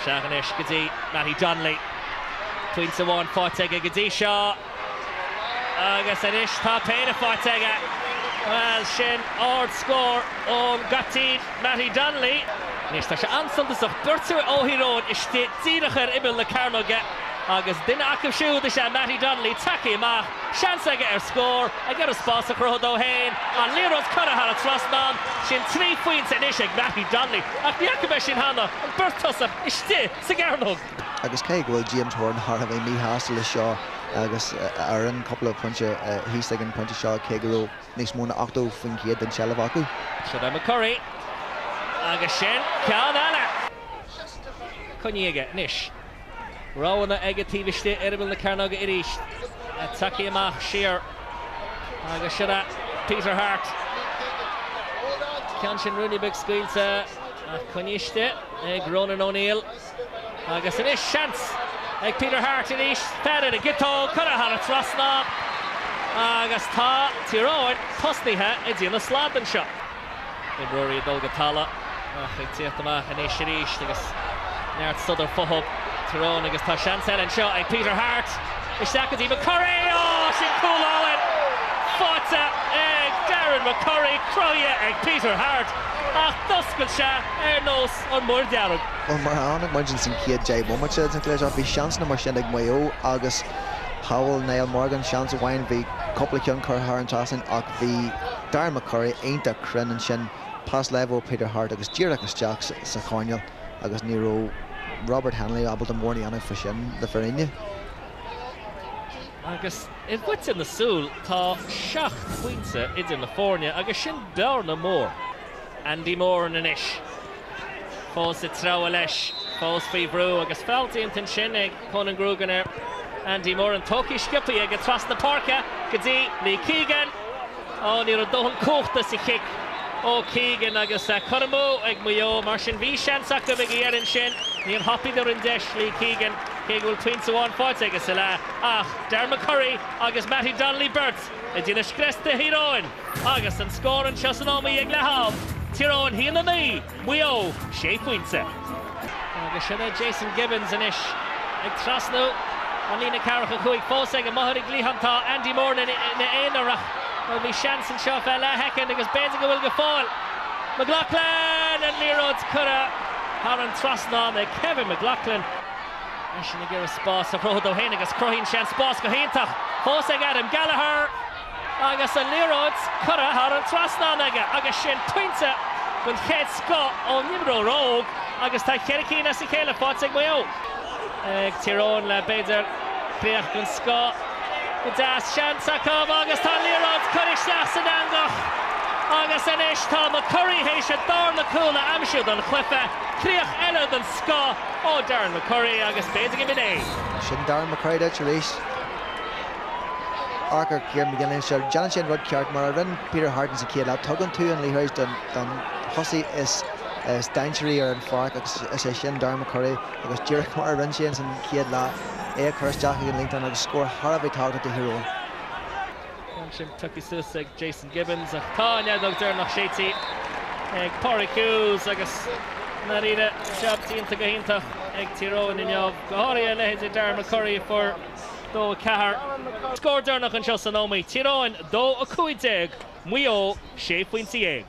Isteach anois go dtí Mattie Donnelly. Pointe amháin faighte aige go dtí seo agus anois tá péire faighte aige. Bhuel, sin ard-scór ón gcaiptín Mattie Donnelly. Anois tá sé an-suntasach, beirt ó Thír Eoghain istigh díreach ar imeall na cearnóige agus duine acu siúd is ea Mattie Donnelly tagtha amach, seans aige ar scór, ag iarraidh spás a chruthú dó féin, an liathróid curtha thar an trasnán, sin 3 phointe anois ag Mattie Donnelly ach ní fhaca mé sin cheana, an beirt tosach istigh sa gcearnóg. Agus cé go bhfuil James Horan thar a bheith míshásta leis seo agus a fhoireann cúpla pointe thíos ag an bpointe seo cé go raibh níos mó ná 80% den tseilbh acu. Seo é McCurry agus sin ceann eile. Coinnithe aige anois. Roghanna aige taobh istigh ar imeall na cearnóige arís. Tagtha amach siar agus sin é Peter Harte. Ceann sin ruainne beag scaoilte ach coinnithe istigh ag Ronan O'Neill. Agus anois seans ag Peter Harte arís. Fear ar an gciotóg, curtha thar an trasnán agus tá Tír Eoghain tosnaithe ag déanamh slad anseo. Imreoirí ag dul go talamh ach ag tíocht amach anois arís agus neart sodar fúthu, Tír Eoghain agus tá seans eile anseo ag Peter Harte. Isteach go dtí McCurry! Ó, sin cúl álainn! Faighte ag Darren McCurry, cruthaithe ag Peter Harte ach d'oscail sé ar nós an Mhuir Dhearg. Bhuel, mar a chonaic muid ins an chéad 10 bomaite den chluiche seo, bhí seansanna mar sin ag Maigh Eo agus shábháil Niall Morgan seans amháin, bhí cúpla ceann curtha thar an trasnán ach bhí Darren McCurry iontach cruinn ansin, pas láimhe ó Peter Harte agus díreach isteach sa choirnéal agus ní raibh Robert Hennelly ábalta mórán a dhéanamh fá sin le fírinne. Agus i bhfaiteadh na súl tá 7 bpointe idir na foirne agus sin bearna mór. Andy Moran anois. Fós ag treabhadh leis, fós faoi bhrú agus feall déanta ansin ag Conan Grugan ar Andy Moran. Tógtha sciobtha aige trasna páirce go dtí Lee Keegan. Ó, ní raibh dóthain cumhachta sa chic ó Keegan agus cur amú ag Maigh Eo. Mar sin bhí seans acu ag an dheireadh ansin. Níor thapaíodar an deis, Lee Keegan, cé go bhfuil pointe amháin faighte aige sa leath. Ach Darren McCurry agus Mattie Donnelly beirt ag déanamh scrios de Thír Eoghain agus an scór anseo san Ómaigh ag leath-am, Tír Eoghain 1-9, Maigh Eo 6 phointe. Agus sin é Jason Gibbons anois ag trasnú an líne ceathracha 5 fós aige. Amuigh ar an gcliathán tá Andy Moran ina aonar ach bhuel bhí seans anseo feadh leathshoicind agus b'fhéidir go bhfuil go fóill. McLaughlin! An liathróid curtha thar an trasnán ag Kevin McLaughlin. Eisean ag iarraidh spás a chruthú dó féin agus cruthaíonn sé an spás go hiontach. Fós ag Adam Gallagher agus an liathróid curtha thar an trasnán aige agus sin pointe den chéad scoth ón imreoir óg agus tá cheithre cinn as a chéile faighte ag Maigh Eo. Ag Tír Eoghain le b'fhéidir críoch den scoth go deas. Seans acu agus tá an liathróid curtha isteach san eangach agus anois tá McCurry théis a darna cúl a aimsiú don chluiche. Críoch eile den scoth ó Darren McCurry agus b'fhéidir go mb'in é. Sin Darren McCurry duit arís. Amharc ar Kieran McGinley anseo. Déanann sé an rud ceart mar a rinne Peter Harte sa chéad leath. Tugann tú an liathróid don thosaí is dainséaraí ar an pháirc agus is é sin Darren McCurry agus díreach mar a rinne sé ins an chéad leath, é a chur isteach ag an líontán agus scór thar a bheith tábhachtach do Thír Eoghain. Ceann sin tugtha suas ag Jason Gibbons ach tá an fheadóg deireanach séidte ag Pádraig Hughes agus i ndáiríre jab déanta go hiontach ag Tír Eoghain inniu, go háirithe a leithéid de Darren McCurry a fuair 2, 4. Scór deireanach anseo san Ómaigh, Tír Eoghain 2, 15, Maigh Eo 16 phointe.